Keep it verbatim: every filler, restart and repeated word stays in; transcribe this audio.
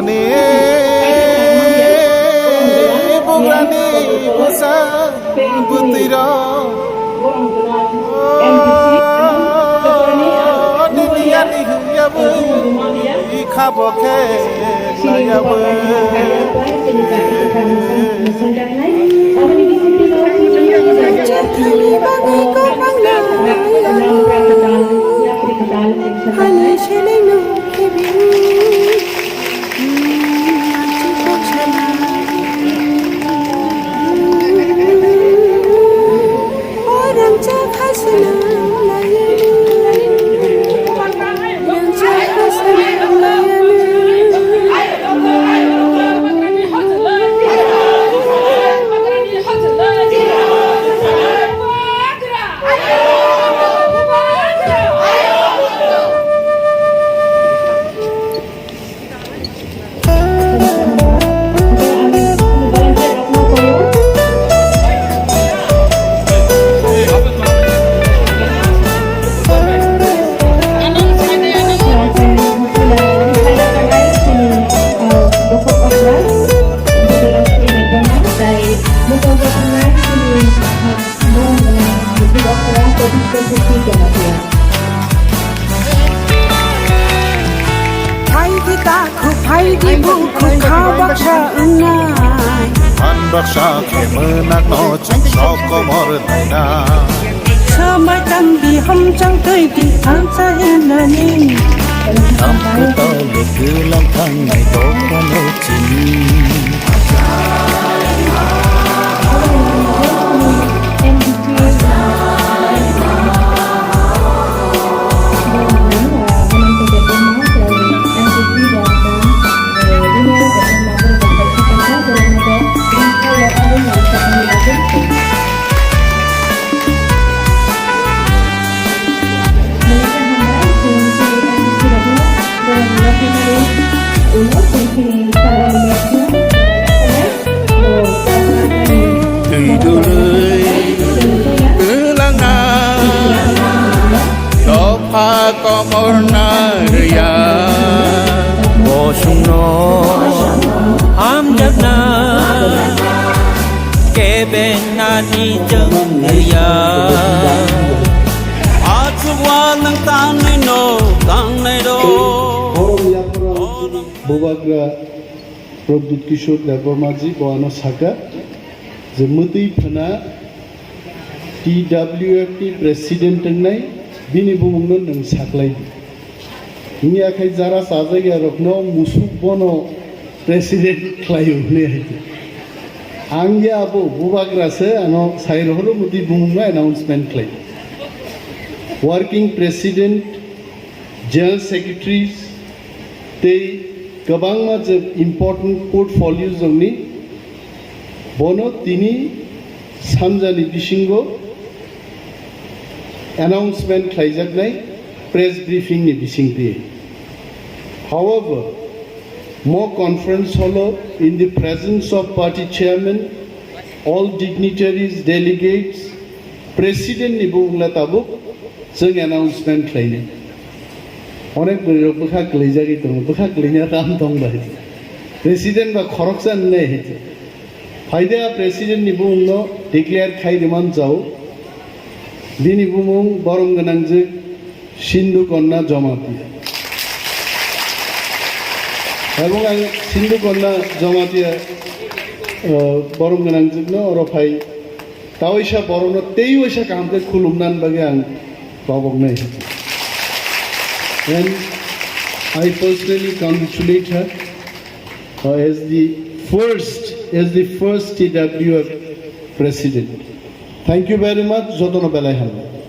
Ani bugrani bwsa bwtwirok, nini ani hwnyawi khabo khe layabwi. Ani seleng no kebeng. Phaidi ta khu phaidi bu khu kha baksa wngnai. Phan baksa khe mwnakno chwng sok komor naina. Samai tang di hamchang twi di thansa hinani. Tam kwtal kwlang thangnai dophano chini. Twi dului kwlangna dopha komorna rwya, bosongno hamjakna kebengna ni chwng rwya. Achukwa nwng tangnai no tangnai rok. Bubagra Pradyut Kishore Debbarma ji bo ano saka je mwtwi phwna T W F ni president wngnai bini bumungno nwng saklai di. Wngya khai jara chajakya rokno musuk bono president khlaio hwnwi hai di. Ang ya abo bubagra se ano sai rohoro mwtwi bumungno announcement khlai. Working president, general secretaries, tei kwbangma je important portfolios rokni bono tini sanjani bisingo announcement khlaijaknai press briefing ni bisingtwi. However, mo conference hall o in the presence of party chairman, all dignitaries, delegates, president ni bumungla tabuk chwng announcement khlainai. Onek bwrwi rok bwkha kwlaijagwi tongo, bwkha kwlaina tam tong bai. President ba khoroksa wngnai hai. Phaide a president ni bumungno declare khai rwman chao. Bini bumung borom gwnangjwk Sindhu Kanya Jamatia. Ebong ang Sindhu Kanya Jamatia, uh, borom gwnangjwkno oro phai taoisa borokno tei waisa kaham khe khulumnani bagwi ang koboknai. And I personally congratulate her, uh, as the first, as the first T W F president. Thank you very much, jotono belai hambai.